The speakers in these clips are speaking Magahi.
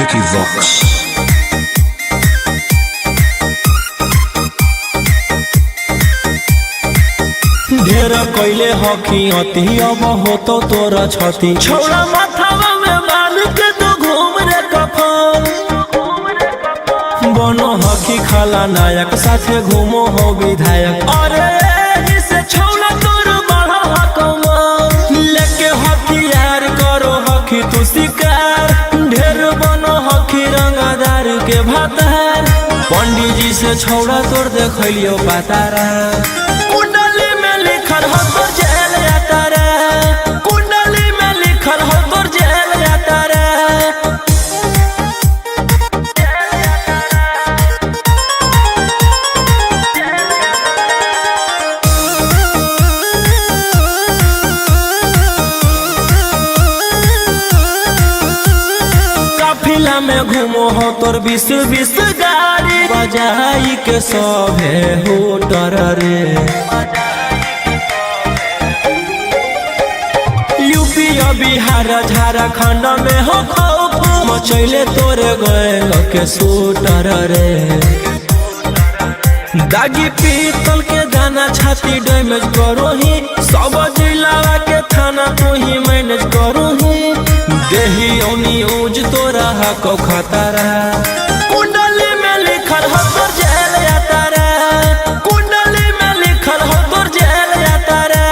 Vicky Vox. ढेर कैले हकी अति अब होतो तोरा छति। छौड़ा माथावा में बांध के तू घूम रे कफन। बनो हकी खाला नायक साथे घूमो हो विधायक। अरे एही से छौड़ा तोर बढ़ा हकमान। लेके हथियार करो हकी तू शिकार। ढेर बनो हकी रंगदार के भातार। पंडित जी से छौड़ा तोर देखलियो पातारा। कुंडली में लिखल हो तोर जेल यात्रा। कुंडली में लिखल हो तोर जेल यात्रा। काफिला में घूमो हो तोर 20-20 गाड़ी। बजाई के सभे होटर रे। यूपी और बिहार झारखंड में हो खौफ मचैले तोरे गए के शूटर रे। दागी पीतल के दाना छाती डैमेज करो ही। सब जिला के थाना तू ही मैनेज करो ही। देही औनी ऊज तोरा हको खतरा। कुंडली में लिखल हो तोर जेल यात्रा। कुंडली में लिखल हो तोर जेल यात्रा।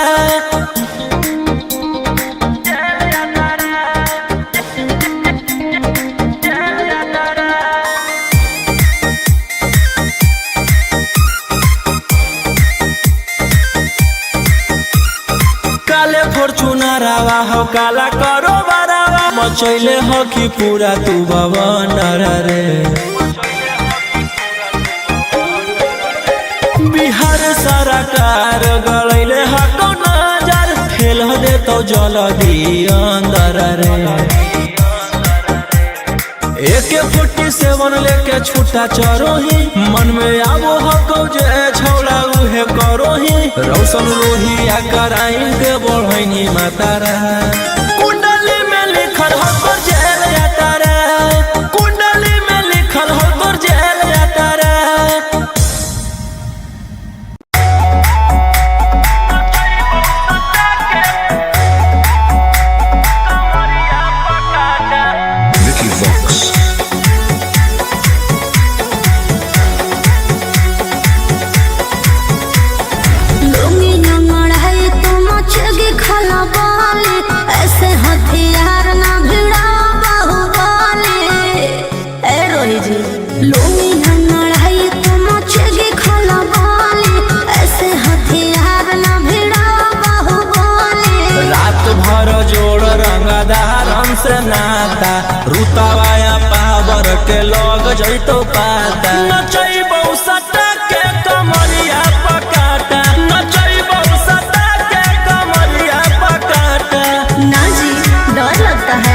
काले फॉर्चूनरवा हो काला करो बरावा। मचैले हो कि पूरा तू भवन रे। बिहार सरकार गलैले हको नजर। फेल दे तो जल्दी अंदर रे। AK-47 लेके छूटा चरो ही। मन में आवो हको जे छौड़ा उहे करो ही। रौशन रोहिया कराइन के बढ़ैनी मातारा। कुंडली में लिखल हो तोर जेल यात्रा। कुंडली में लिखल हो तोर जेल यात्रा। Vicky Vox. लुंगी लंगड़ाई तो मचेगी खलबली, ऐसे हथियार ना भिड़ाओ बाहुबली। ए रोही जी, लुंगी लंगड़ाई तो मचेगी खलबली, ऐसे हथियार ना भिड़ाओ बाहुबली। रात भर जोड़ रंगदारन से नाता। रुतवाया पावर के लग जैतो पाता। नचैबौ सटा के कमरिया पकाटा। नचैबौ सटा के कमरिया पकाटा। ना जी, डर लगता है।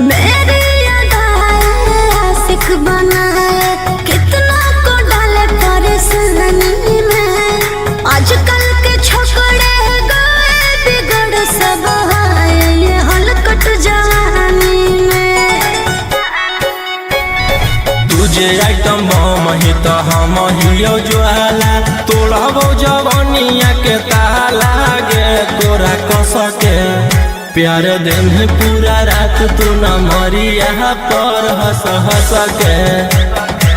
मेरी अदाएं आशिक बनाए, कितना को डाले परेशानी में। आजकल के छोकरे गए बिगड़ सब आए ये हलकट जवानी में। तुझे आइटम बम ही तो हम हियो ज्वाला। तोड़बौ जवनिया के ताला गे तोरा कस के। प्यार देह पूरा रात तू न मरिया पर हंस हंस के।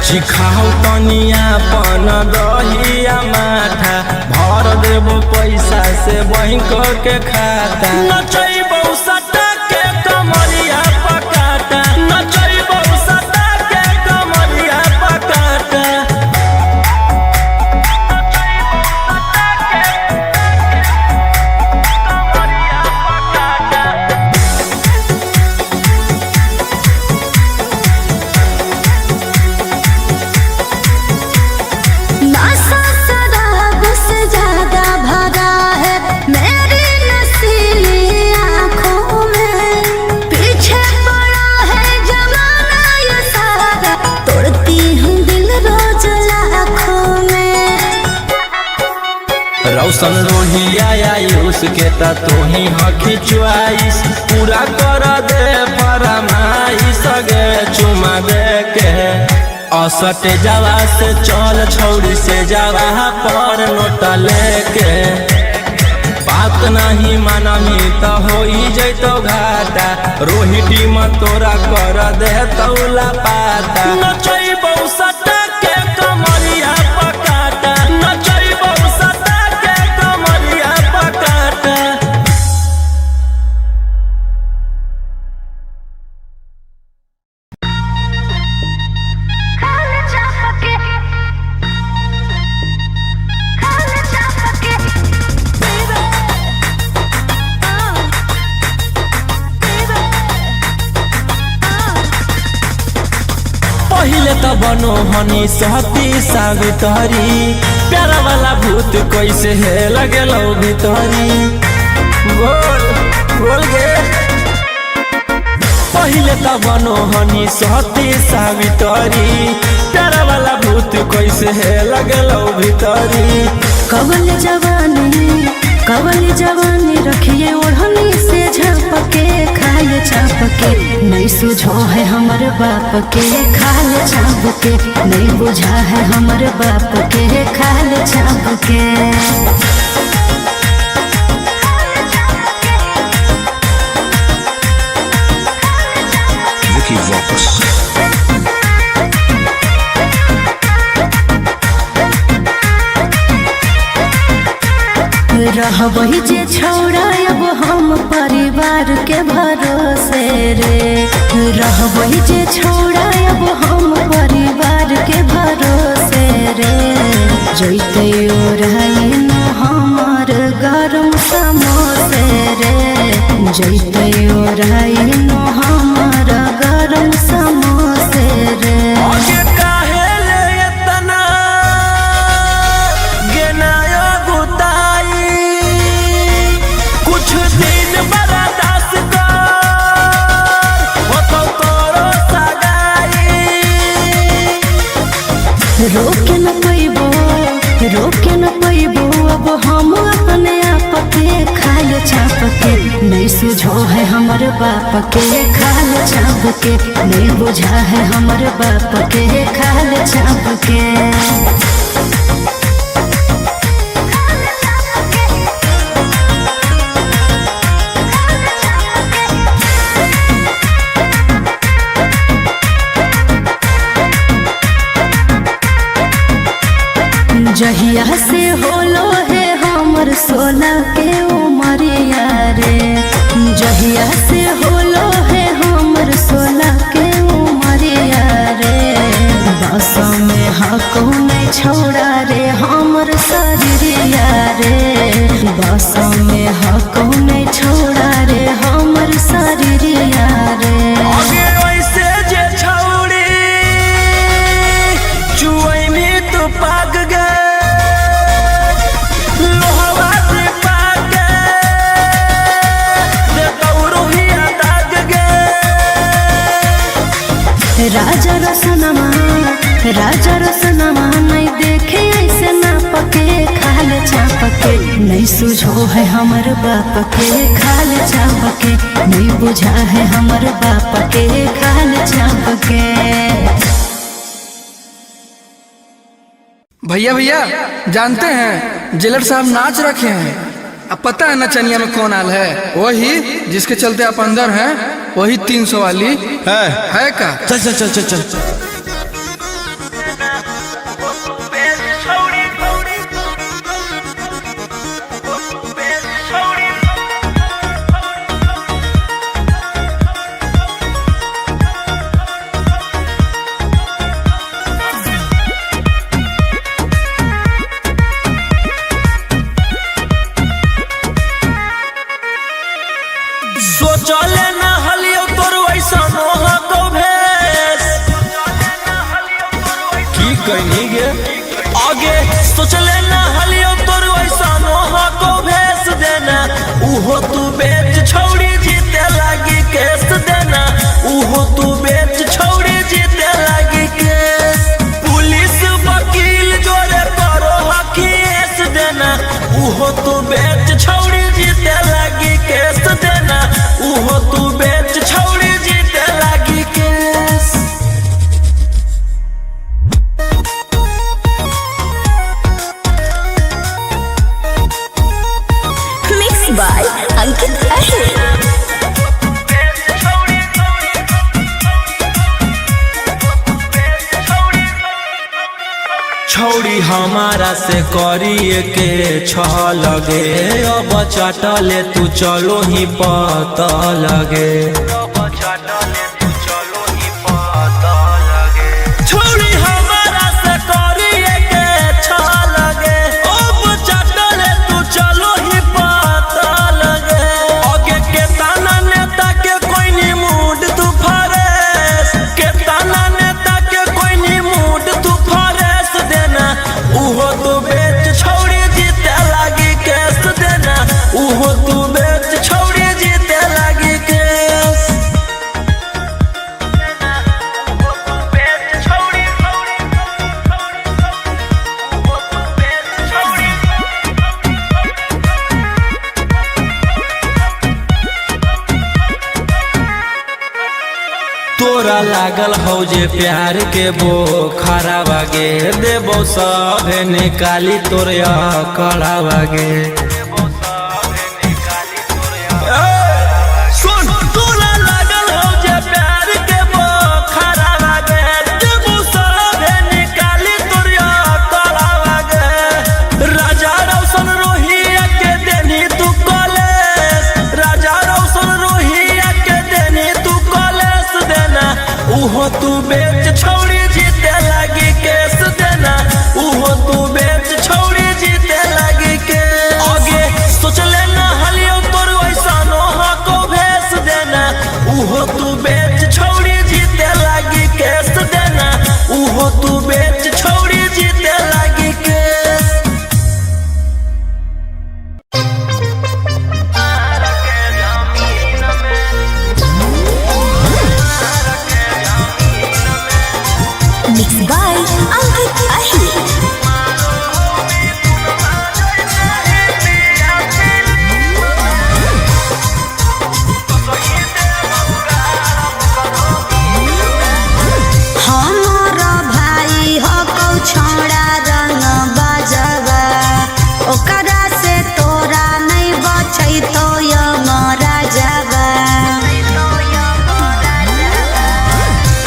चिखाओ तनिया पन दहिया माथा। भर देबो पैसा से बैंक के खाता। नचैबौ सटा के कमरिया पकाटा। नचैबौ सटा के कमरिया पकाटा। नशा शराब से ज्यादा भरा है मेरी नशीली। रोशन रोहिया आयुष के त तोही हखी चुआइस पूरा कर दे फरमाइश गे चुमा दे के असट जावा से चल छौड़ी से जावा पर नोट लेके। बात नहीं मानमी त होई जैतो घाटा रोही टीम तोरा कर दे तौला पाता। नचैबौ सटा के कमरिया पकाटा, नचैबौ सटा के कमरिया पकाटा। पहिले त बनो हनी सहती सावितरी, प्यारा वाला भूत कैसे हे लगेलो भीतरी। बोल बोल गे। पहिले त बनो हनी सहती सावितरी, प्यारा वाला भूत कैसे हे लगेलो भीतरी। कवल जवानी, कवल जवानी रखिए ओढ़नी से झपके खाल चापके। नहीं सुझो है हमर बाप के खाल चापके, नहीं बुझा है हमर बाप के खाल चापके। Vicky Vox. रहबही जे छौड़ा अब हम परिवार के भरोसे रे। रहबही जे छौड़ा अब हम परिवार के भरोसे रे। जैते ओढ़ाई न हमर गरम समोसे रे। जैते ओढ़ाई न हमर गरम समोसे रे। आगे काहे ले इतना गेनायो गुताई, कुछ दिन बर्दाश्त कर होतौ तोरो सगाई। रोके न पैबो, रोके न पैबो अब हम अपने आप के खाल चाप के। नहीं सुझो है हमर बाप के खाल चाप के, नहीं बुझा है हमर बाप के खाल चाप के। जहिया से होलो है हमर 16 के उमरिया रे। जहिया से होलो है हमर 16 के उमरिया रे। बस में हको नहीं छौड़ा रे हमर शरीरिया रे। बस में हको नहीं छौड़ा रे हमर शरीरिया रे। आगे वैसे जे छौड़ी चुअइनी तू पाक गे, लोहवा से पाक गे, देतौ रोहिया दाग गे। राजा रसनमा, राजा रसनमा नहीं देखे ऐसे ना पके खाल चापके। नहीं सुझो है हमर बाप के खाल चापके, नहीं बुझा है हमर बाप के खाल चापके। भैया भैया जानते हैं जेलर साहब नाच रखे हैं। अब पता है नचनिया में कौन आल है? वही जिसके चलते आप अंदर हैं, वही 300 वाली है का। चल चल चल चल चल। सोचले ना हलियो तोर वैसन हको भेस। की कहनी गे आगे सोचले ना हलियो तोर वैसन हको भेस देना। उहो तू बेच छौड़ी जीते लागी केस देना। उहो तू बेच छौड़ी जीते लागी केस। पुलिस वकील जोरे करो हकीस देना। उहो छौड़ी हमारा से करिए के छ लगे, अब चटले तू चलो ही पत लगे। छौड़ी हमारा से करिए के छ लगे, अब चटले तू चलो ही पत लगे। आगे के ताना नेता के कोई नी मूड तू फरेस, के ताना नेता के कोई नी मूड तू फरेस देना। उहो तू बेच छौड़ी जीते लागी केस देना, उहो तू बेच छौड़ी जीते लागी केस। तोरा लागल हौ जे प्यार के बोखरा बागे, देबो सब निकाली तोर कड़ा बागे। सुन तोरा लागल हौ जे प्यार के बोखरा बागे, देबो सब निकाली तोर कड़ा बागे। राजा रौशन रोहिया के देनी तू कॉलेज, राजा रौशन रोहिया के देनी तू कॉलेज देना। उहो तू बेच छौड़ी जीते लागी केस देना, उहो तू बेच छौड़ी जीते लागी केस। आगे सोच लेना हलियो तोर ऐसानो हको भेस देना, उहो तू बेच छौड़ी जीते लागी केस देना, उहो तू बेच छौड़ी जीते लागी case. Mix by Ankit Ahir. हमर भाई हकौ छौड़ा रंग बाजवा, ओकरा से तोरा नहीं बचैतो यमराजवा।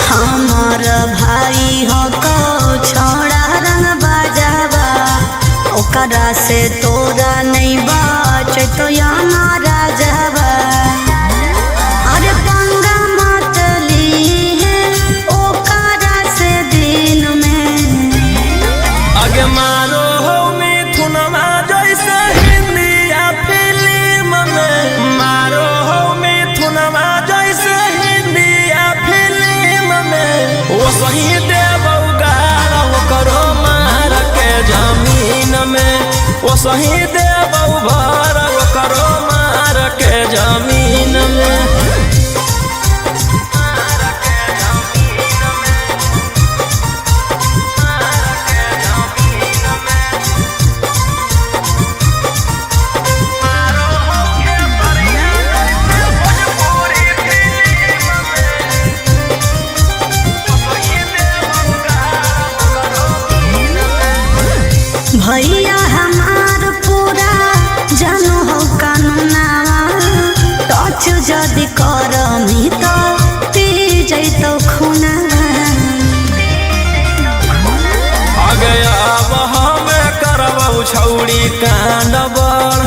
हमर भाई हकौ छौड़ा रंग बाजवा, ओकरा से तोरा नहीं बचैतो यमराजवा। अरे पंगा मत लीहे ओकरा से दिन में। आगे मारो हो मिथुनमा जैसे हिंदी फिल्म में, मारो हो मिथुनमा जैसे हिंदी फिल्म में। वो सही देबौ गारा करो मार के जमीन में, वो सही देबौ भर करो मार के जमीन में। भैया हमार पूरा जानो हो कानूनावा, टच जदि करमी तो पी जैतो खुनावा। आगे अब हमें करबौ छौड़ी कांड बड़,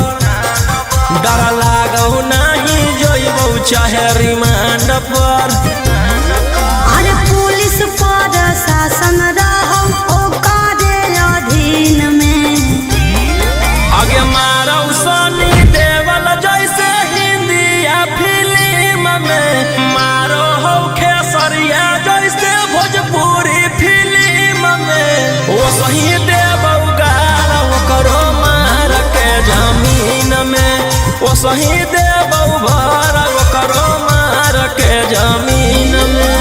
डर लागौ नाही जइबौ चाहे रिमांड पर। अरे पुलिस पर शासन रहो ओकरे अधीन में। आगे मारौ सनी देवल जैसे हिंदी फिल्म में, मारो हौ खेसरिया जैसे भोजपुरी फिल्म में। वो सही देबौ गारा करो मार के जमीन में, वो सही देबौ भर करो मार के जमीन में।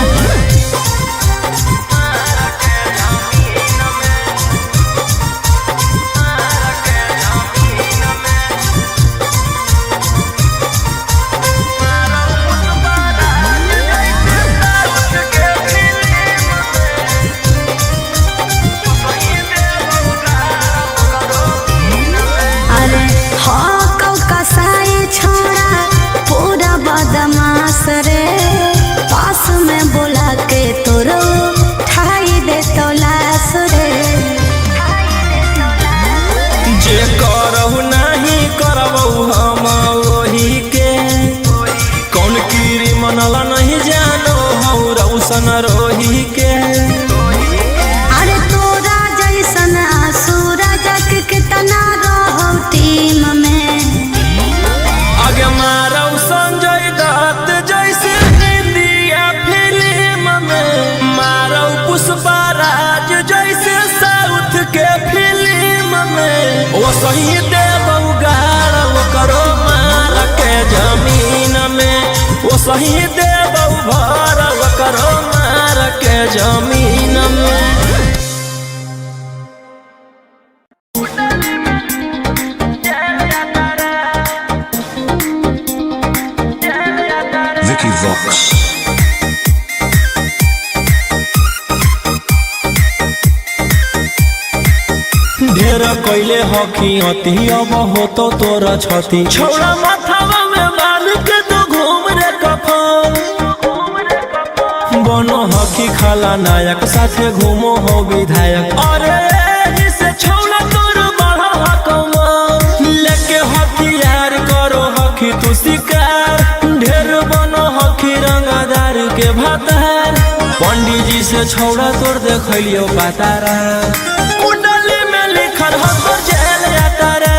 अरे हाँ कौ कसाई छोड़ा पूरा बदमाश रे, पास पुष्पा राज जैसे साउथ के फिल्म में, ओ सही देबौ गाड़ करो मार के जमीन में, ओ सही देबौ भर करो मार के जमीन में। Vicky Vox. ढेर कैले हकी अति अब होतो तोरा छति, छौड़ा माथावा में बाल के तो घूम रे कफन, बनो हकी खाला नायक साथे घूमो हो विधायक, अरे एही से छौड़ा तोर बढ़ हकमा, लेके हथियार करो हकी तू शिकार, ढेर बनो हकी रंगदार के भातार, पंडित जी से छौड़ा तोर देखलियो पातारा, कुंडली में लिखल हो तोर जेल यात्रा,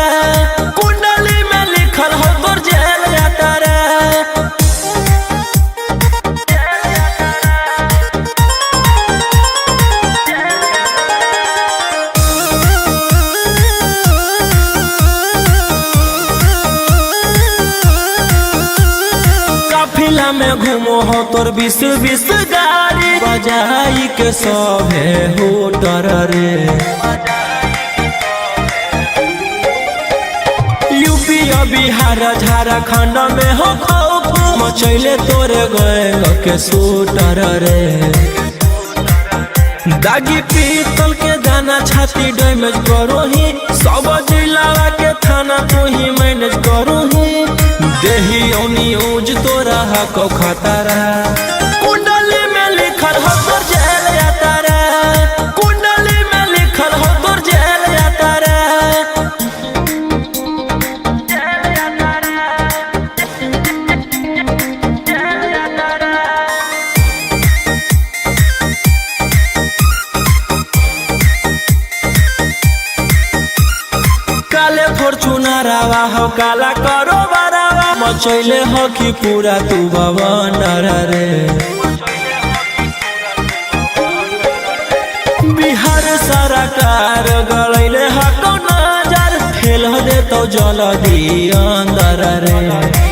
कुंडली में लिखल हो तोर जेल यात्रा। काफिला में घूमो हो तोर 20-20 गाड़ी, बजाई के सभे होटर रे, यूपी और बिहार झारखंड में हो खौफ मचैले तोरे गए के शूटर रे, दागी पीतल के दाना छाती डैमेज करो ही, सब जिला के थाना तू ही मैनेज करो ही, देही औनी ऊज तोरा हको खतरा, कुंडली में लिखल हो तोर जेल यात्रा, कुंडली में लिखल हो तोर जेल यात्रा। काले फॉर्चूनरवा हो काला करो बरावा, मचैले हो कि पूरा तू भवन रे, बिहार सरकार गलैले हको नजर, फेल दे तो जल्दी अंदर रे,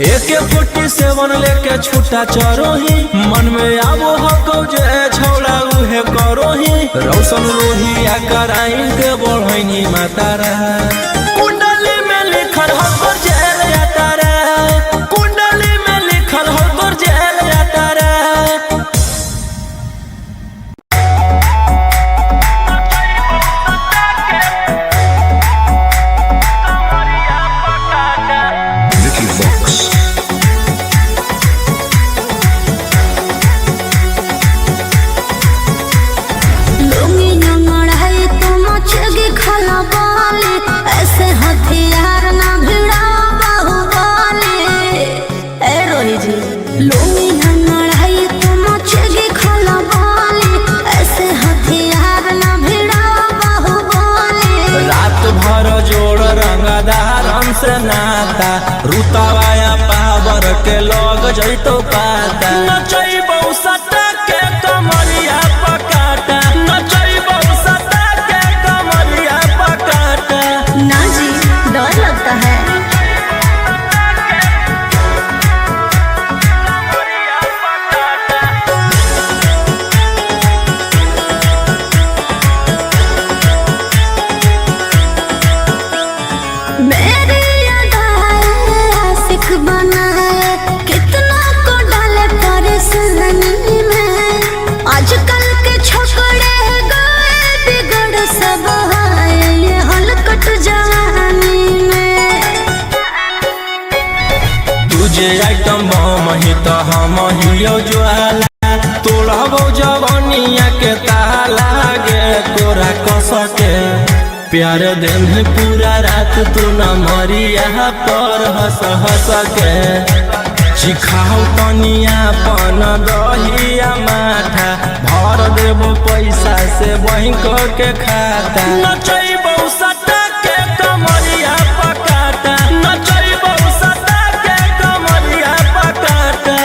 AK-47 लेके छूटा चरोही, मन में आवो हको जे छौड़ा उहे करोही, रौशन रोही आ कराइन के बढ़ैनी मातारा, कुंडली में लिखल हो तोर जेल यात्रा, कुंडली में लिखल हो तोर जेल यात्रा। Vicky Vox. लुंगी अंगड़ाई तो मचेगी खलबली, ऐसे हथियार ना भिड़ाओ बाहुबली। ए रोही जी, लुंगी अंगड़ाई तो मचेगी खलबली, ऐसे हथियार ना भिड़ाओ बाहुबली। रात भर जोड़ रंगदारन से नाता, रुतवाया पावर के लग जैतो पाता, नचैबौ सटा के कमरिया पकाटा, नचैबौ सटा के कमरिया पकाटा। ना जी, डर लगता है। मेरी अदाएं आशिक बनाए, कितना को डाले परेशानी में। आजकल के छोकरे गए बिगड़ सब आए, ये हलकट जवानी में। तुझे आइटम बम ही तो हम हियो ज्वाला, तोड़बौ जवनिया के ताला गे तोरा कसके, प्यार देह पूरा रात तू न मरिया पर हंस हंस के, चिखाओ तनिया पन दहिया माठा, भर देबो पैसा से बैंक के खाता, नचैबौ सटा के कमरिया पकाटा, नचैबौ सटा के कमरिया पकाटा।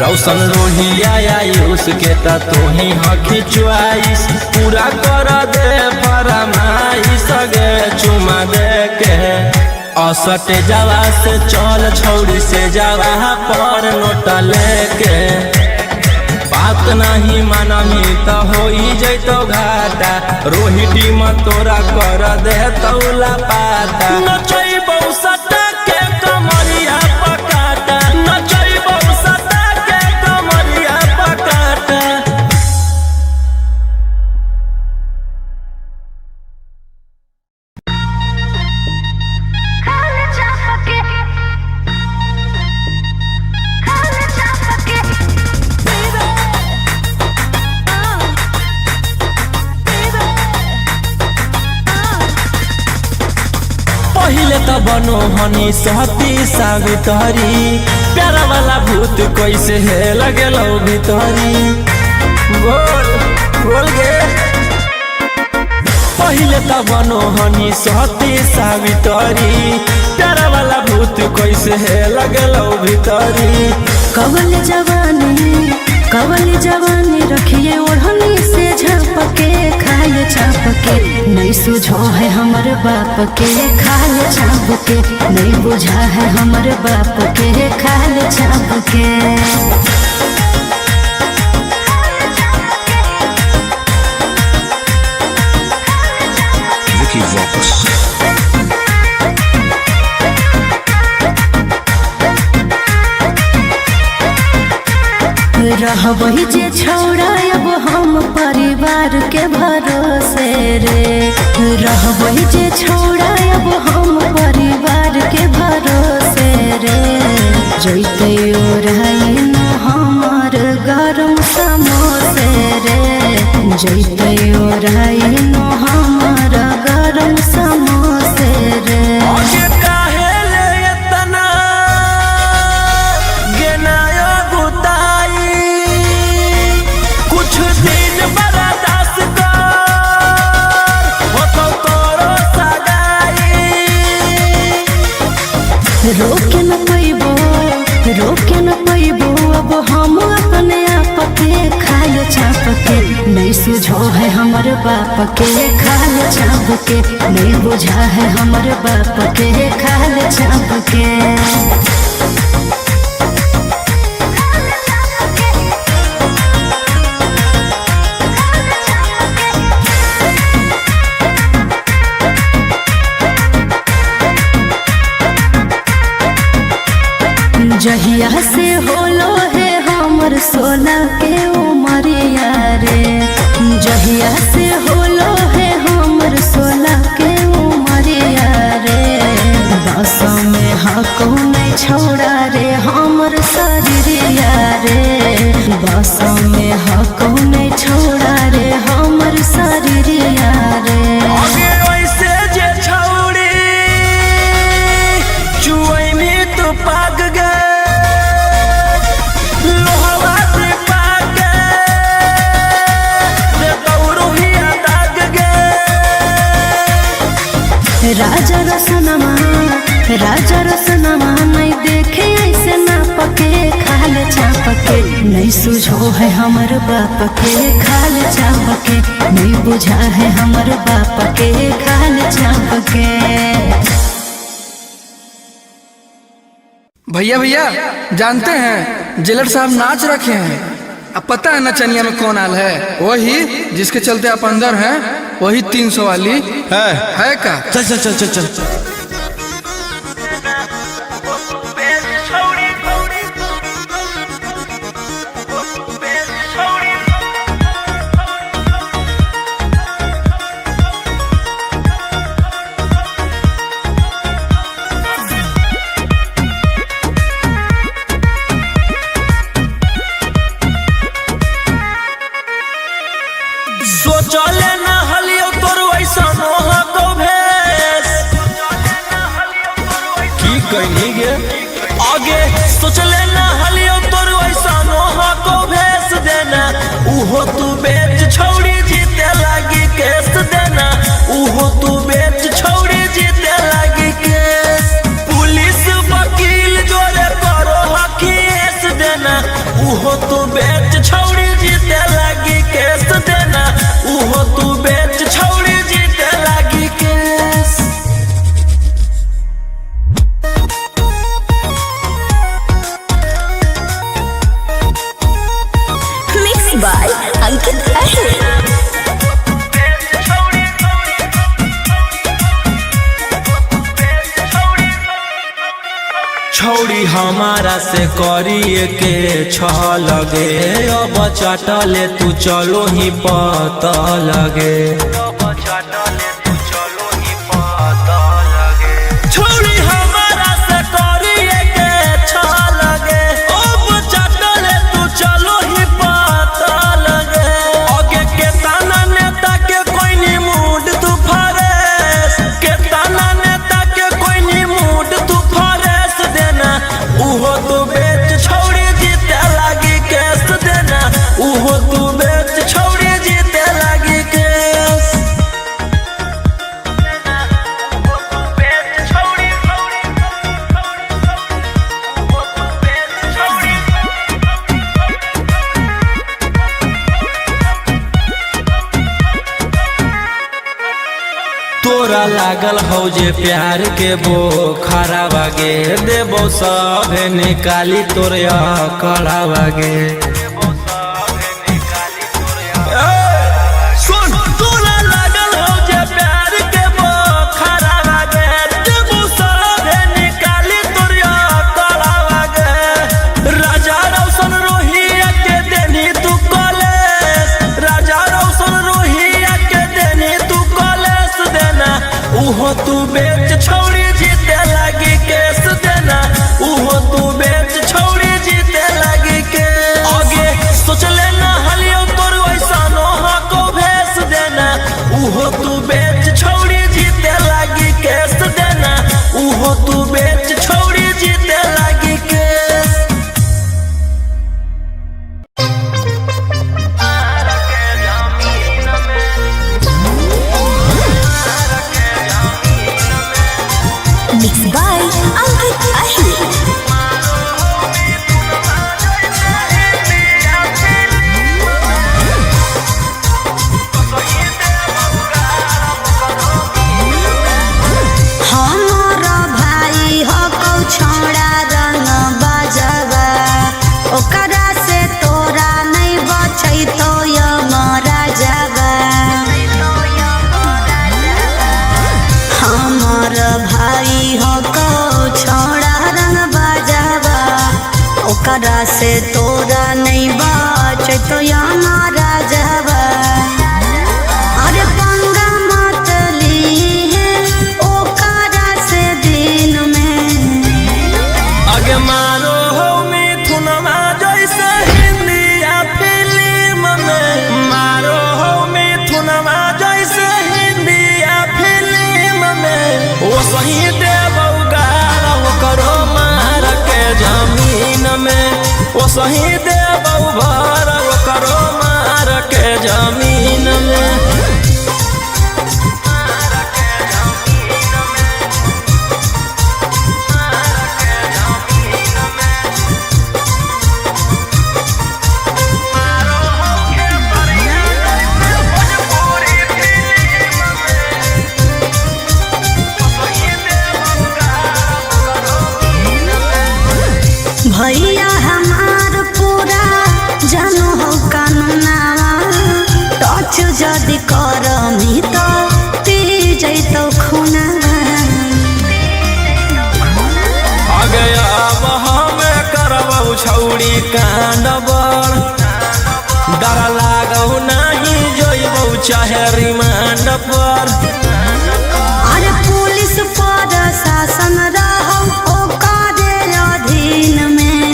रौशन रोहिया आयुष के त तोही हखी चुआइस पूरा कर दे फरमाइश गे चुमा दे के असटे जावा से चल छौड़ी से जावा पर नोट लेके। बात नहीं मानमी त होई जैतो घाटा रोही टीम तोरा कर दे तौला पाता। नचैबौ सटा के कमरिया पकाटा, नचैबौ सटा के कमरिया पकाटा। पहिले त बनो हनी सहती सावितरी, प्यारा वाला भूत कैसे हे लगेलो भीतरी। बोल बोल गे। पहिले त बनो हनी सहती सावितरी, प्यारा वाला भूत कैसे हे लगेलो भीतरी। कवल जवानी, कवल जवानी रखिए ओढ़नी से झपके खाल चापके। नहीं सुझो है हमर बाप के खाल चापके, नहीं बुझा है हमर बाप के खाल चापके। Vicky Vox. रहबही जे छौड़ा अब हम परिवार के भरोसे रे। रहबही जे छौड़ा अब हम परिवार के भरोसे रे। जैते ओढ़ाई न हमर गरम समोसे रे। जैते ओढ़ाई न हमर गरम समोसे रे। आगे काहे ले इतना गेनायो गुताई, कुछ दिन बर्दाश्त कर होतो तोरो सगाई। रोके न पैबो, रोके न पैबो अब हम अपने आप के खाल चाप के। नहीं सुझो है हमर बाप के खाल चाप के, नहीं बुझा है हमर बाप के खाल चाप के। जहिया से होलो है हमर 16 के उमरिया रे। जहिया से होलो है हमर 16 के उमरिया रे। बस में हको नहीं छौड़ा रे हमर शरीरिया रे। बस में हको नहीं छौड़ा रे हमर शरीरिया रे। आगे ऐसे जे छौड़ी चुअइनी तो पाक गे, लोहवा से पाक गे, रे दौड़िया दाग गे। राजा रसनमा, राजा रसनमा नहीं देखे ऐसे ना पके खाल चापके। नहीं सुझो है हमर बाप के खाल चापके, नहीं बुझा है हमर बाप के खाल चापके। भैया भैया जानते हैं जेलर साहब नाच रखे हैं। अब पता है नचनिया में कौन आल है? वही जिसके चलते आप अंदर हैं, वही 300 वाली है का। चल चल चल चल चल। सोचले ना हलियो तोर वैसन को भेस की कहनी गे आगे। सोचले ना हलियो तोर वैसन को भेस देना, उहो तू बेच छौड़ी जीते लागी केस देना, उहो तू बेच छौड़ी जीते लागी केस। पुलिस वकील जोरे करो हकीस देना, उहो तू बेच छौड़ी जीते लागी केस देना, उहो तू बेच छौड़ी जीते लागी केस। मिक्स बाय अंकित अहिर। छौड़ी हमारा से करिए के छ लगे, अब चटले तू चलो ही पत लगे। छौड़ी हमारा से करिए के छ लगे, अब चटले तू चलो ही पत लगे। आगे के ताना नेता के कोई नी मूड तू फरेस, के ताना नेता के कोई नी मूड तू फरेस देना, उहो तू बेच छौड़ी जीते लागी केस देना, उहो तू बेच छौड़ी जीते लागी केस। तोरा लागल हौ जे प्यार के बोखरा बागे, देबो सब निकाली तोर कड़ा बागे। सुन तोरा लागल हौ जे प्यार के बोखरा बागे, देबो सब निकाली तोर कड़ा बागे। राजा रौशन रोहिया के देनी तू कॉलेज, राजा रौशन रोहिया के देनी तू कॉलेज देना, उहो तू बेच छौड़ी जीते लागी केस देना, उहो तू बेच छौड़ी जीते लागी केस। आगे सोच लेना हलियो तोर ऐसानो हाको भेस देना, उहो तू बेच छौड़ी जीते लागी केस देना, उहो तू बेच छौड़ी जीते लागी केस। मिक्स बाय अंकित अहिर। हमारा भाई हकौ छौड़ा रंग बजबा, ओकरा से तोरा नहीं बचैतो यमरा जबा। हमर भाई हकौ छौड़ा रंग बजबा, ओकरा से तोरा नहीं बचैतो यमरा जबा। अरे पंगा मत लीहे ओकरा से दिन में। आगे मारो हो मिथुनमा जैसे हिंदी फिल्म में, मारो हो मिथुनमा जैसे हिंदी फिल्म में, वो सही देबौ गारा करो मार के जमीन में, वो सही देबौ भर करो मार के जमीन में। भैया हमार पूरा जानो हो कानूनावा, टच जदि करमी तो पी जैतो खुनावा। आगे अब हमें करबौ छौड़ी कांड बड़, डर लागौ नाही जइबौ चाहे रिमांड पर। अरे पुलिस पर शासन रहौ ओकरे अधीन में।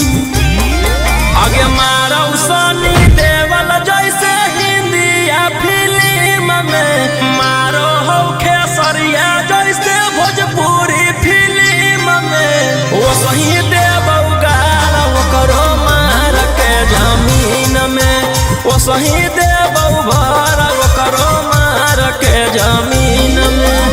आगे मारौ सनी देवल जैसे हिंदी फिल्म में, मारो हौ खेसरिया जैसे भोजपुरी फिल्म में, वो सही देबौ गारा करो मार के जमीन में, वो सही देबौ भर करो मार के जमीन में।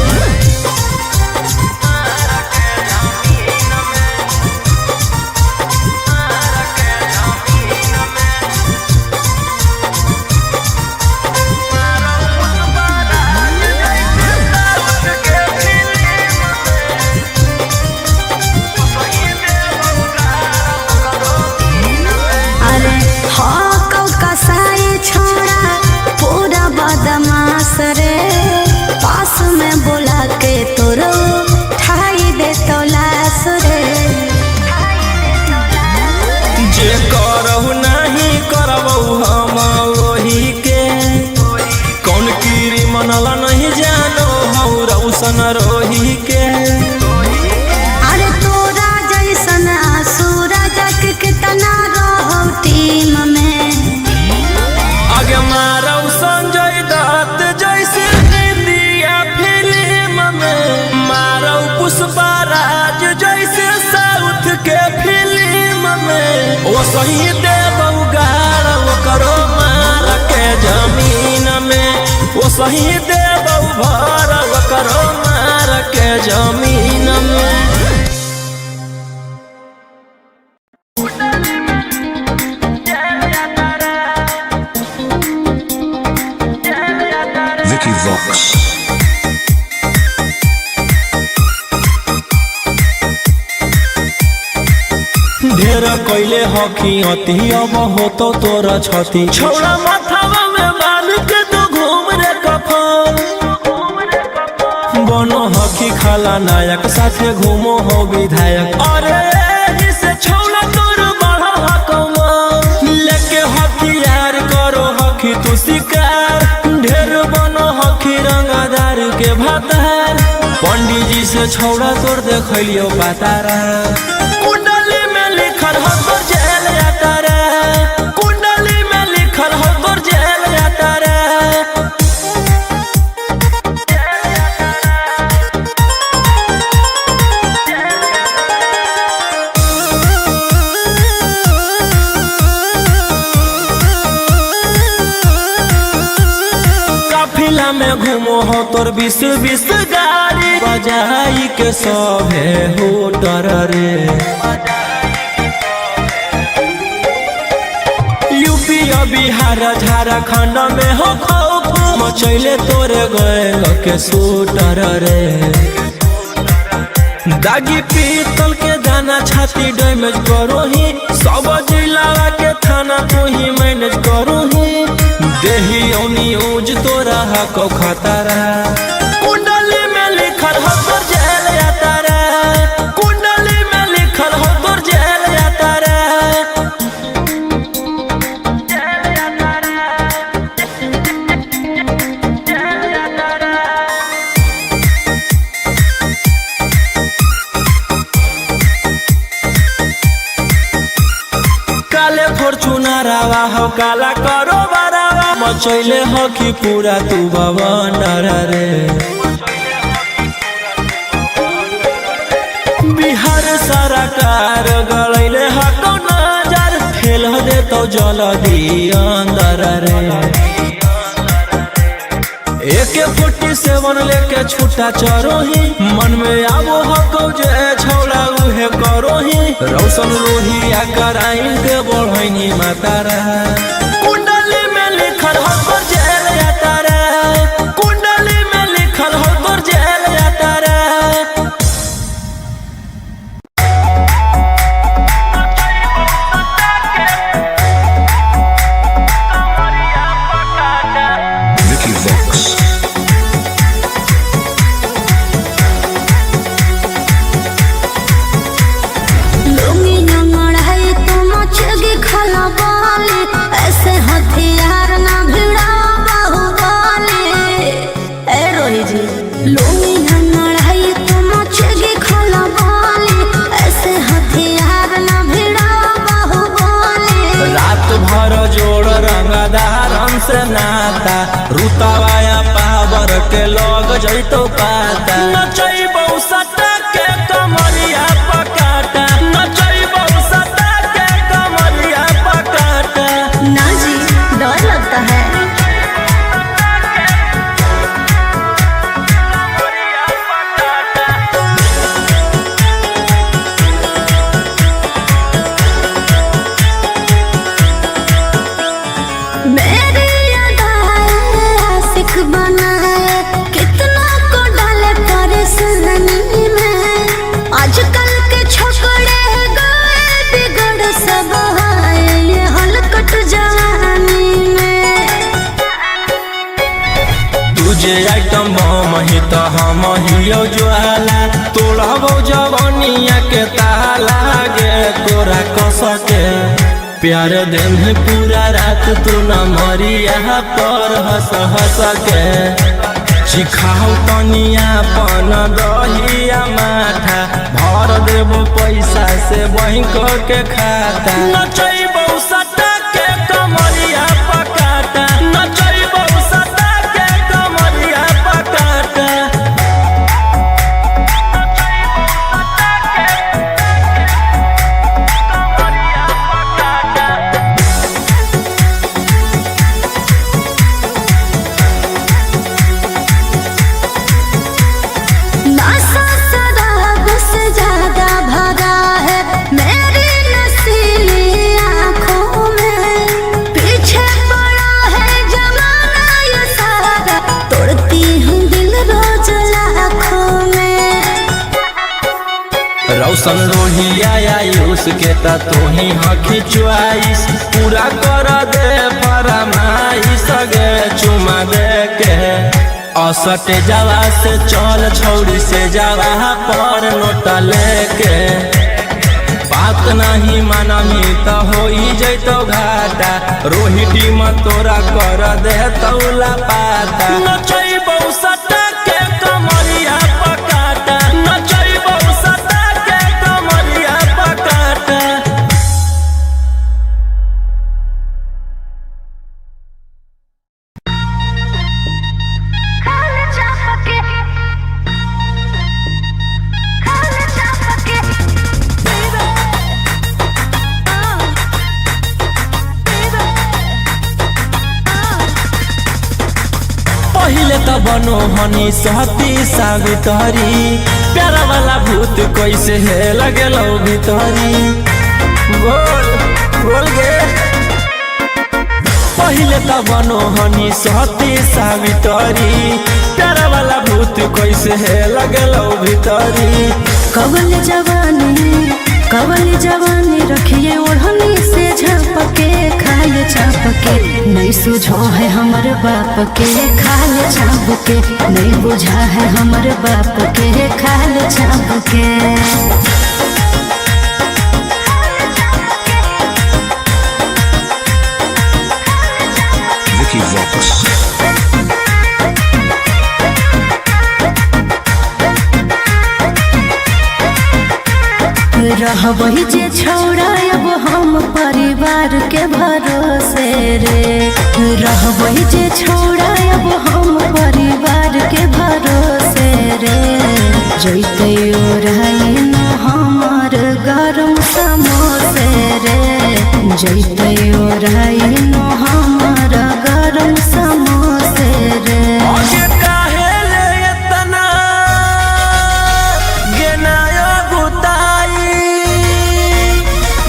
ओ सही देबौ गार ओकरो मार के जमीन में, ओ सही देबौ भर ओकरो मार के जमीन में। Vicky Vox. ढेर कैले हकी अति अब होतो तोरा छति, छौड़ा माथावा में बाल के तू घूम रे कफन। बनो हकी खाला नायक साथे घूमो हो विधायक, अरे एही से छौड़ा तोर बढ़ल हकमा। लेके हथियार करो हकी तू शिकार, ढेर बनो हकी रंगदार के भातार। पंडित जी से छौड़ा तोर देखलियो पातारा, कुंडली में लिखल हो तोर जेल यात्रा, कुंडली में लिखल हो तोर जेल यात्रा। काफिला में घूमो हो तोर 20-20 गाड़ी, बजाई के सभे होटर रे। यूपी और बिहार झारखंड में हो खौफ मचैले तोरे गए के शूटर रे। दागी पीतल के दाना छाती डैमेज करो ही, सब जिला के थाना तू ही मैनेज करो ही। देही औनी ऊज तोरा हको खतरा, कुंडली में लिखल हो तोर जेल यात्रा, कुंडली में लिखल हो तोर जेल यात्रा। काले फॉर्चूनरवा हो काला करो बरावा, मचैले हो कि पूरा तू बवंडर रे। बिहार सरकार गलैले हको नजर, फेल दे तो जल्दी अंदर रे। AK-47 लेके छुटा चरोही, मन में आवो हको जे छौड़ा उहे करोही। रौशन रोहिया कराइन के बढ़ैनी मातारा, कुंडली में लिखल हो तोर जेल यात्रा, कुंडली में लिखल हो तोर जेल यात्रा। Vicky Vox. लुंगी अंगड़ाई तो मचगी खलबली, ऐसे हथियार ना भिड़ाओ बाहुबली। ए रोही जी, लुंगी अंगड़ाई तो मचगी खलबली, ऐसे हथियार ना भिड़ाओ बाहुबली। रात भर जोड़ रंगदारन से नाता, रुतवाया पावर के लग जैतो पाता। नचैबौ सटा के कमरिया पकाटा, नचैबौ सटा के कमरिया पकाटा। ना जी, डर लगता है। मेरी अदाएं आशिक बनाए, कितना को डाले परेशानी में। आजकल के छोकरे गए बिगड़ सब आए, ये हलकट जवानी में। तुझे आइटम बम ही तो हम हियो ज्वाला, तोड़बौ जवानिया के ताला गे तोरा कसके। प्यार देह पूरा रात तू न मरिया पर हंस हंस के। चिखाओ तनिया पन दहिया माथा, भर देबो पैसा से बैंक के खाता। नचैबौ सटा के कमरिया पकाटा, नचैबौ सटा के कमरिया पकाटा। के त तोही हखी चुआइस पूरा कर दे फरमाइश गे चुमा दे के। असटे जावा से चल छौड़ी से जावा पर नोटा लेके। बात नहीं मानमी त होई जैतो घाटा रोही टीम तोरा कर दे तौला पाता। नचैबौ सटा के कमरिया पकाटा नचैबौ सटा के कमरिया पकाटा। पहिले त बनो हनी सहती सावितरी प्यारा वाला भूत कैसे हे लगेलो भीतरी। बोल बोल गे। पहिले त बनो हनी सहती सावितरी प्यारा वाला भूत कैसे हे लगेलो भीतरी। कवल जवानी रखिए ओढ़नी से झापके खाल चापके नहीं सुझो है हमर बाप के खाल चापके नहीं बुझा है हमर बाप के खाल चापके। Vicky Vox. रहबही जे छौड़ा अब हम परिवार के भरोसे रे रहबही जे छौड़ा अब हम परिवार के भरोसे रे जैते ओढ़ाई हमर गरम समोसे रे जैते ओढ़ाई हमर गरम समोसे रे। आगे काहे ले इतना गेनायो गुताई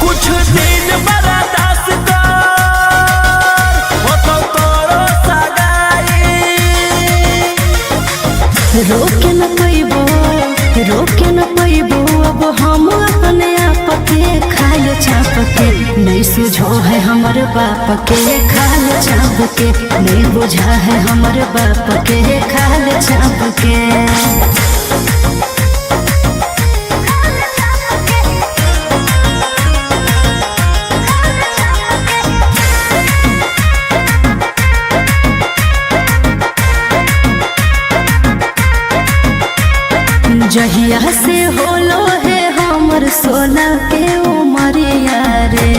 कुछ दिन बर्दाश्त कर होतो तोरो सगाई। रोके न पैबो रोके न पैबो अब हम अपने आप के खाल चाप के नहीं सुझो है हमर बाप के खाल चाप के नहीं बुझा है हमर बाप के खाल चाप के। जहिया से होलो है हमर सोना के उमरिया रे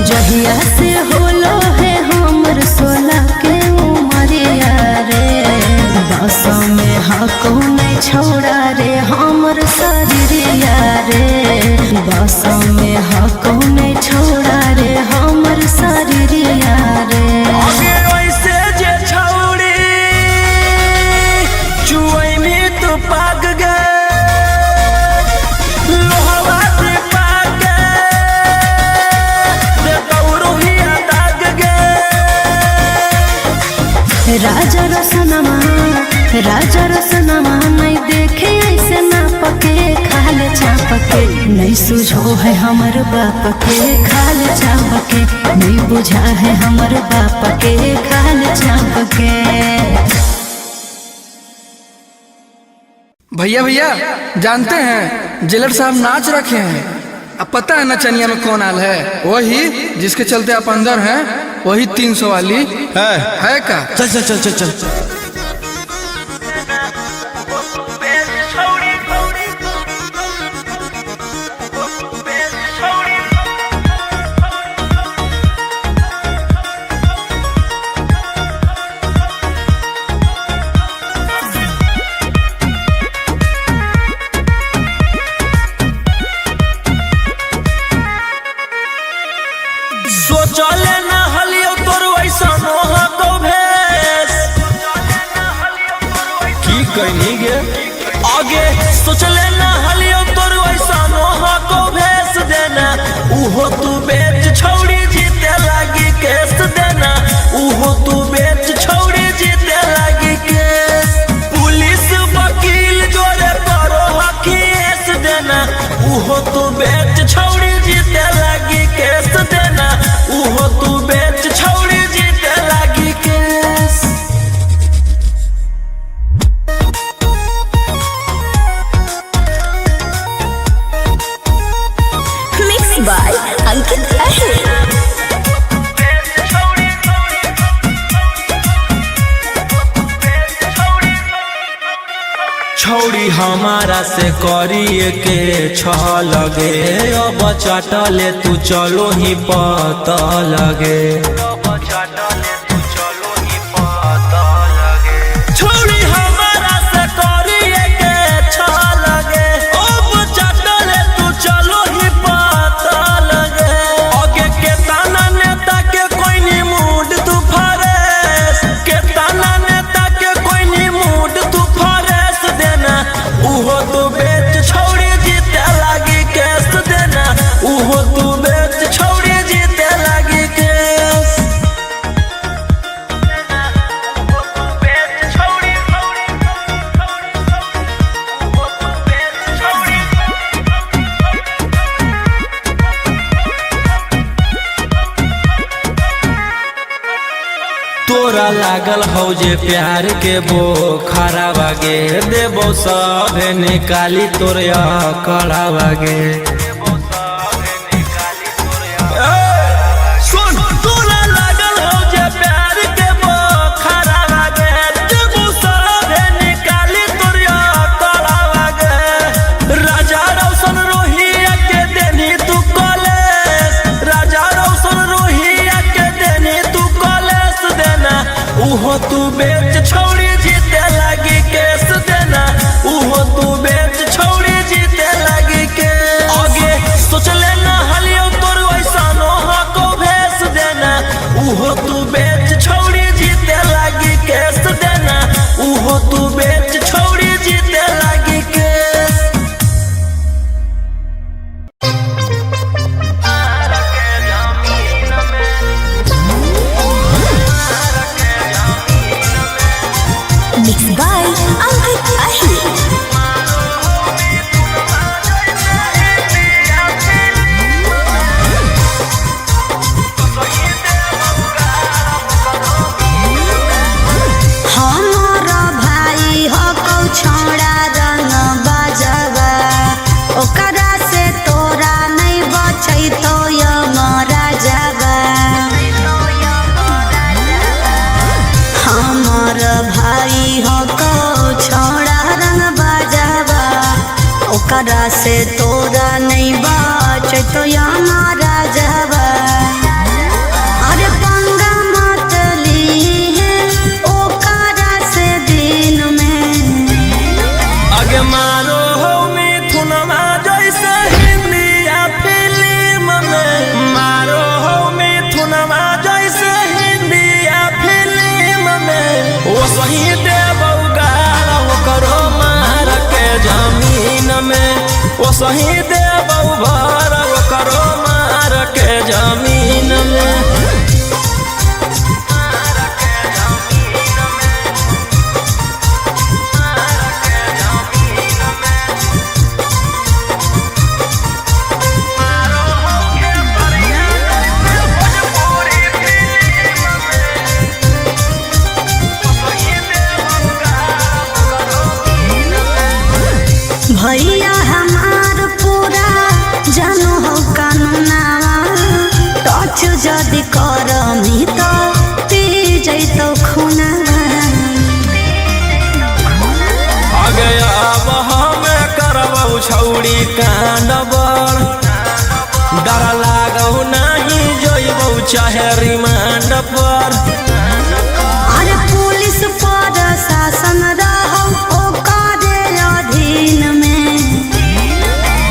जहिया से होलो है हमर सोना के उमरिया रे बस में हको नहीं छोड़ा रे हमर शरीरिया रे बस में हको नहीं छोड़ा रे हमर शरीरिया रे। आगे ऐसे जे छौड़ी चुअइनी तू पाक गे लोहवा से पाक गे दे तौरुहिया दाग गे। राजा रसनमा नहीं देखे ऐसे ना पके खाल चापके नहीं सुझो है हमर बाप के खाल चापके नहीं बुझा है हमर बाप के खाल चापके। भैया भैया जानते हैं जेलर साहब नाच रखे हैं। अब पता है नचनिया में कौन आल है? वही जिसके चलते आप अंदर हैं, वही 300 वाली है का। चल चल चल चल चल। सोचले न हलियो तोर वैसा मोह को भेस की कहनी गे आगे सोचले न हलियो तोर वैसा मोह को भेस देना उहो तू बेच छौड़ी जीते लागी केस देना उहो तू बेच छौड़ी जीते लागी केस पुलिस वकील जोरे करो हकीस देना उहो तू बेच छौड़ी जीते उहो तू बेच छौड़ी जीते लागी केस। मिक्स बाय अंकित अहिर। छौड़ी हमारा से करिए के छ लगे, अब चटले तू चलो ही पत लगे। छौड़ी हमारा से करिए के छ लगे, अब चटले तू चलो ही पत लगे। आगे के ताना नेता के कोई नी मूड तू फरेस, के ताना नेता के कोई नी मूड तू फरेस देना, उहो तू बेच छौड़ी जीते लागी केस देना, उहो तू बेच छौड़ी जीते लागी केस। तोरा लागल हौ जे प्यार के बोखरा बागे, देबो सब निकाली तोर कड़ा बागे। सुन तोरा लागल हौ जे प्यार के बोखरा बागे, देबो सब निकाली तोर कड़ा बागे। राजा रोशन रोहिया के देनी तू कॉलेज, राजा रोशन रोहिया के देनी तू कॉलेज देना, उहो तू बेच छौड़ी जीते लागी केस देना, उहो तू बेच छौड़ी जीते लागी केस। आगे सोच लेना हलियो तोर वैसानो हको भेस देना, उहो तू बेच छौड़ी जीते लागी केस देना, उहो तू बेच छौड़ी जीते लागी केस। मिक्स बाय अंकित अहिर। हमारा भाई हो कौ छौड़ा रंग बाजवा, ओकरा से तोरा नहीं बचैतो यमराजवा। हमार भाई हो कौ छौड़ा रंग बाजवा, ओकरा से तोरा नहीं बचैतो यमराजवा। अरे पंगा मत लीहे ओकरा से दिन में। अगे मारो हो मिथुनमा जैसे हिंदिया फिल्म में, मारो हो मिथुनमा जैसे हिंदिया फिल्म में, वो सही देबौ गाल करो मार के जमीन में, वो सही देबौ भर करो मार के जमीन में। भैया हमार पूरा जानो हो कानूनावा, टच जदि करमी तो पी जैतो खुनावा। अगे अब हमें करबौ छौड़ी कांड बड़, डर लागौ नाही जइबौ चाहे रिमांड पर। अरे पुलिस पर शासन रहौ ओकरे अधीन में।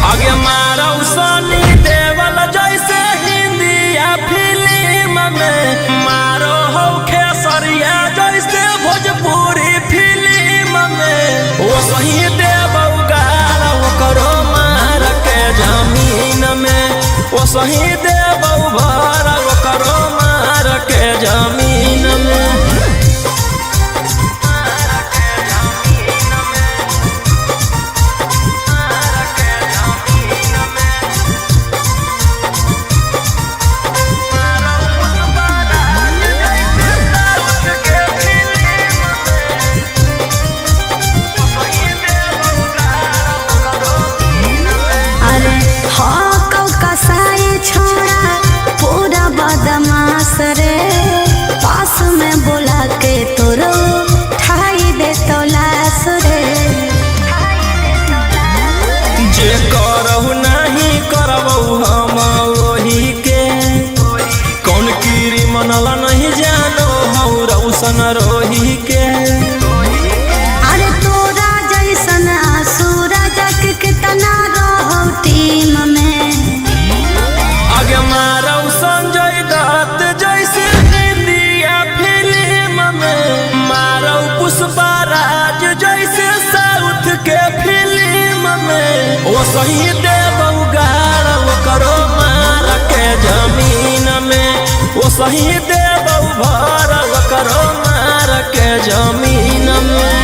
आगे मारौ सनी देवल जैसे हिंदिया फिल्म में, मारो हौ खेसरिया जैसे भोजपुरी फिल्म में, वो सही देबौ गाल करो मार के जमीन में, वो सही देबौ भर करो मार के जमीन में। रोशन रोही के। अरे तोरा जैसन सूरज के तना रहो टीम में। आगे मारौ संजय दत्त जैसे इंडिया फिल्म में, मारौ पुष्पा राज जैसे साउथ के फिल्म में। ओ सही देबौ गाड़ करो मार के जमीन में, ओ सही देबौ भर करो मार के जमीन में।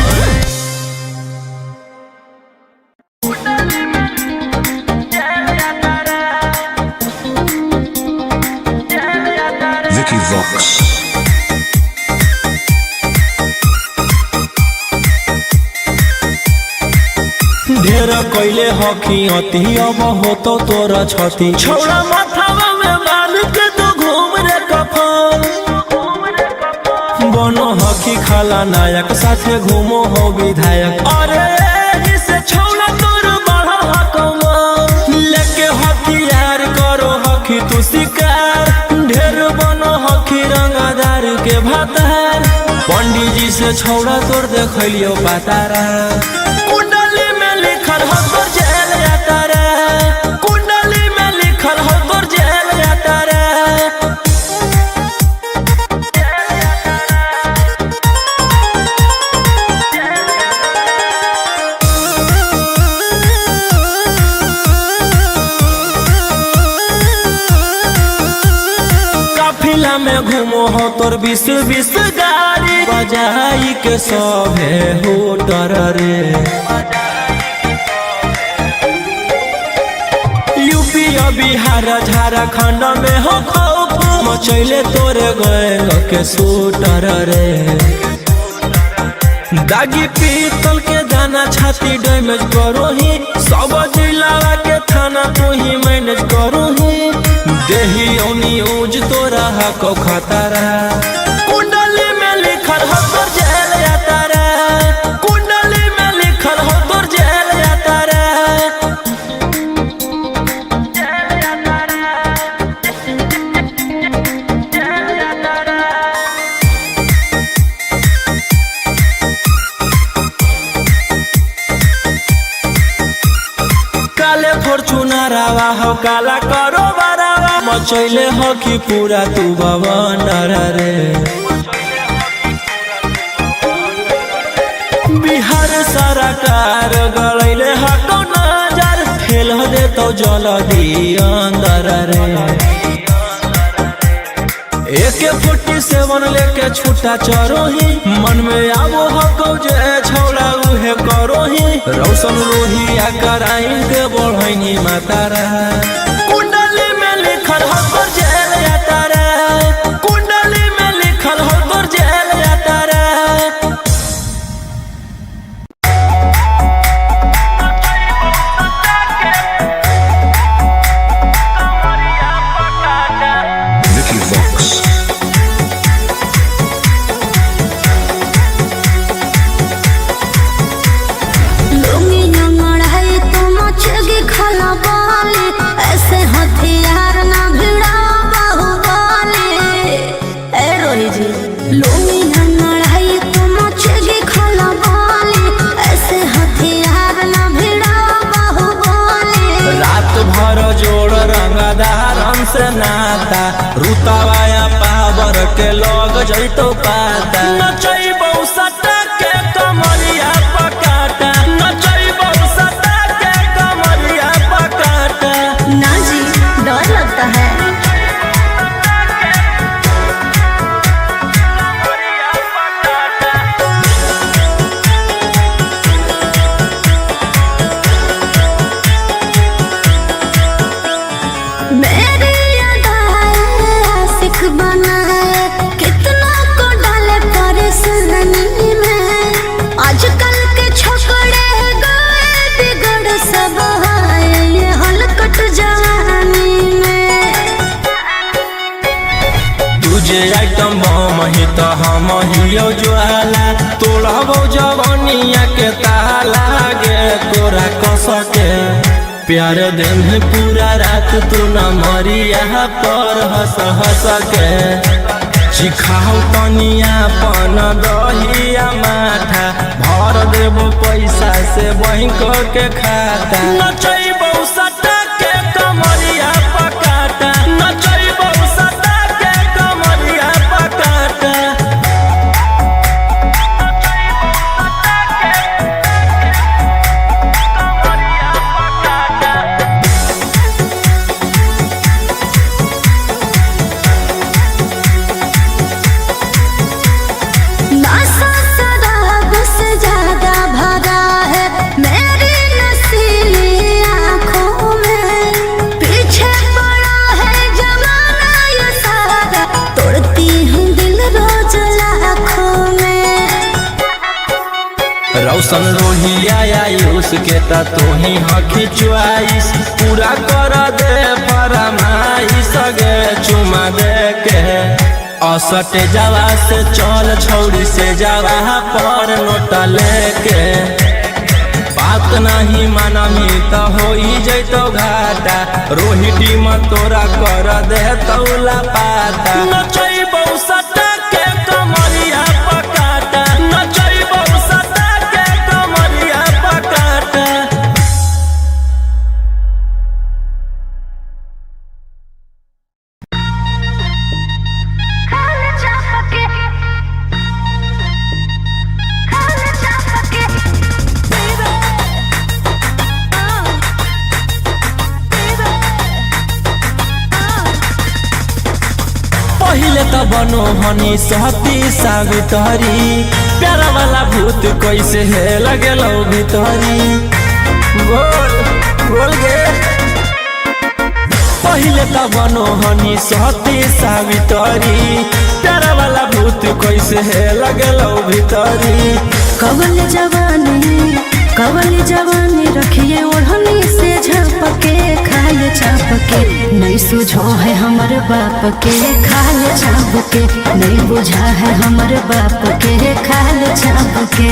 Vicky Vox. ढेर कैले हकी अति अब होतो तोरा छति, छौड़ा माथावा में बाल के तो घूम रे कफन। बनो हकी खाला नायक साथे घूमो हो विधायक, अरे एही से छौड़ा तोर बढ़ल हकमा। लेके हथियार करो हकी तू शिकार, ढेर बनो हकी रंगदार के भातार। पंडित जी से छौड़ा तोर देखलियो पातारा, कुंडली में लिखल हो तोर जेल यात्रा, कुंडली में लिखल हो तोर जेल यात्रा। काफिला में घूमो हो तोर 20-20 गाड़ी, बजाई के सभे होटर रे। यूपी और बिहार झारखंड में हो खौफ मचैले तोरे गए के शूटर रे। दागी पीतल के दाना छाती डैमेज करो ही, सब जिला के थाना तू ही मैनेज करो ही। देही औनी ऊज तोरा हको खतरा, कुंडली में लिखल हो तोर जेल यात्रा, कुंडली में लिखल हो तोर जेल यात्रा। काले फॉर्चूनरवा हो काला करो बरावा, मचैले हो कि पूरा तू भवन रे। बिहार सरकार गलैले हको नजर, फेल दे तो जल्दी अंदर रे। AK-47 लेके छूटा चरोही, मन में आवो हको जे छौड़ा उहे करोही। रोशन रोही आ कराइन के बढ़ैनी मातारा, कुंडली में लिखल हो तोर जेल यात्रा, कुंडली में लिखल हो तोर जेल यात्रा। Vicky Vox. लुंगी अंगड़ाई तो मचेगी खलबली, ऐसे हथियार ना भिड़ाओ बाहुबली। ए रोही जी, लुंगी अंगड़ाई तो मचेगी खलबली, ऐसे हथियार ना भिड़ाओ बाहुबली। रात भर जोड़ रंगदारन से नाता, रुतवाया पावर के लग जैतो पाता। नचैबौ सटा के कमरिया पकाटा, नचैबौ सटा के कमरिया पकाटा। ना जी, डर लगता है। मेरी अदाएं आशिक बनाए, कितना को डाले परेशानी में। आजकल के छोकरे गए बिगड़ सब आए ये हलकट जवानी में। तुझे आइटम बम ही तो हम हियो ज्वाला, तोड़बौ जवनिया के ताला गे तोरा कसके। प्यार देह पूरा रात तू न मरिया पर हंस हंस के। चिखाओ तनिया पन दहिया माथा, भर देबो पैसा से बैंक के खाता। नचैबौ सटा के कमरिया पकाटा, नचैबौ सटा के कमरिया पकाटा। नशा शराब से ज्यादा भरा है मेरी नशीली आँखों में, पीछे पड़ा है जमाना ये सारा, तोड़ती हूँ दिल रोज लाखों में। रौशन रोहिया आयुष के त तोही हखी चुआइस, पूरा कर दे फरमाइश गे चुमा दे के। असटे जावा से चल छौड़ी से जावा पर नोटा लेके, बात नहीं मानमी त होई जैतो घाटा, रोही टीम तोरा कर दे तौला पाता। नचैबौ सटा के कमरिया पकाटा, नचैबौ सटा के कमरिया पकाटा। पहिले त बनो हनी सहती सावितरी, प्यारा वाला भूत कैसे हे लगेलो भीतरी। बोल बोल गे। पहिले त बनो हनी सहती सावितरी, प्यारा वाला भूत कैसे हे लगेलो भीतरी। कवल जवानी, कवल जवानी रखिए ओढ़नी से झपके, खाल चापके नहीं सुझो है हमर बाप के, खाल चापके नहीं बुझा है हमर बाप के, खाल चापके।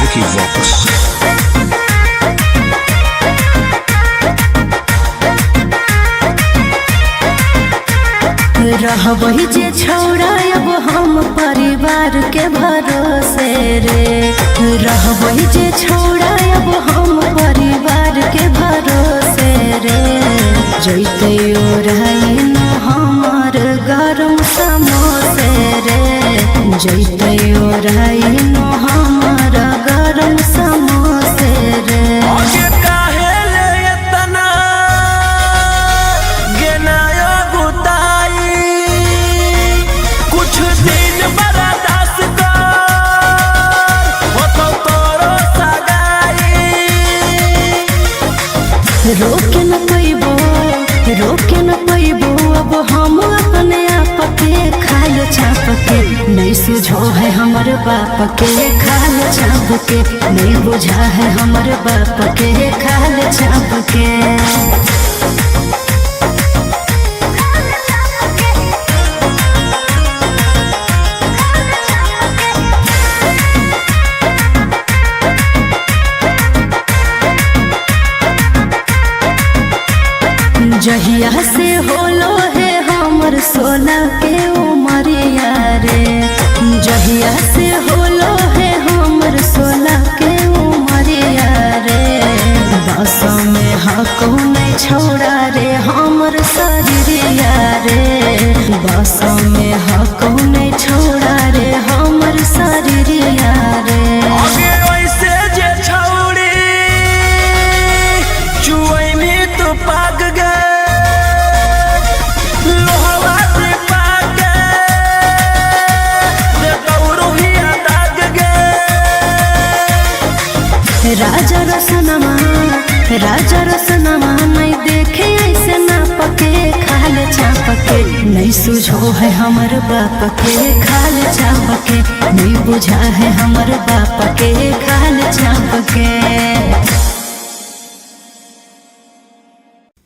Vicky Vox. रहबही जे छौड़ा अब हम परिवार के भरोसे रे, रहबही जे छौड़ा अब हम परिवार के भरोसे रे, जैते ओढ़ाई न हमर गरम समोसे रे, जैते ओढ़ाई न हमर गरम समोसे रे। आगे काहे ले एतना गेनायो गुताई, कुछ दिन बर्दाश्त कर होतौ तोरो सगाई। रोके न पैबो, रोके न पैबो अब हम अपने आप के, खाल चाप के नहीं सुझो है हमर बाप के, खाल चाप के नहीं बुझा है हमर बाप के, खाल चाप के। जहिया से होलो है हमर सोना के उमरिया रे, जहिया से होलो है हमर सोना के उमरिया रे, बस में हको नहीं छोड़ा रे हमर शरीरिया रे, बस में हको नहीं छोड़ा रे हमर शरीरिया रे। आगे ऐसे जे छौड़ी चुअइनी तो पाक गे, लोहवा से पाक गे, देखौ रुहिया दाग गे। राजा रसनमा, राजा रसनमा नहीं देखे ऐसे ना पके, खाल चापके नहीं सुझो है हमर बाप के, खाल चापके नहीं बुझा है हमर बाप के, खाल चापके।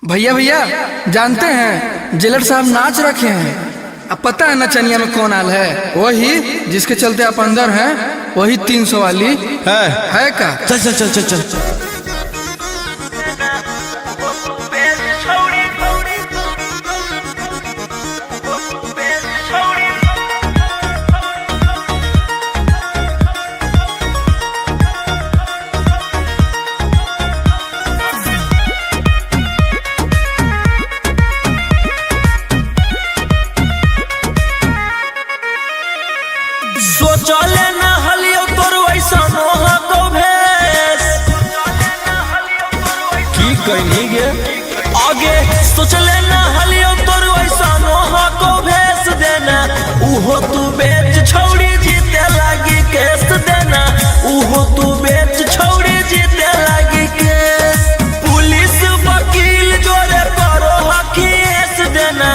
भैया भैया जानते हैं जेलर साहब नाच रखे हैं। अब पता है नचनिया में कौन आल है? वही जिसके चलते आप अंदर हैं, वही 300 वाली है है का। चल चल चल चल चल। कैनी गे आगे सोचले ना हलियो तोर ऐसा को भेस देना उहो तू बेच छौड़ी जीते लागी केस देना उहो तू बेच छौड़ी जीते लागी केस पुलिस वकील जोरे करो हकीस देना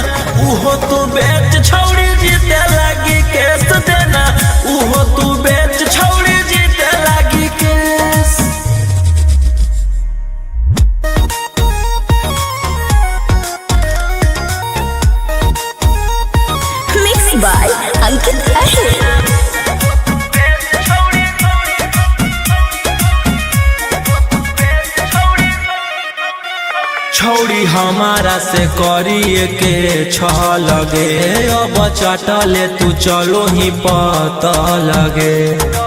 उहो तू बेच छौड़ी जीते लागी केस देना उहो तू बेच छौड़ी जीते लागी केस। मिक्स बाय अंकित अहिर। छौड़ी हमारा से करिए के छ लगे अब चटले तू चलो ही पत लगे।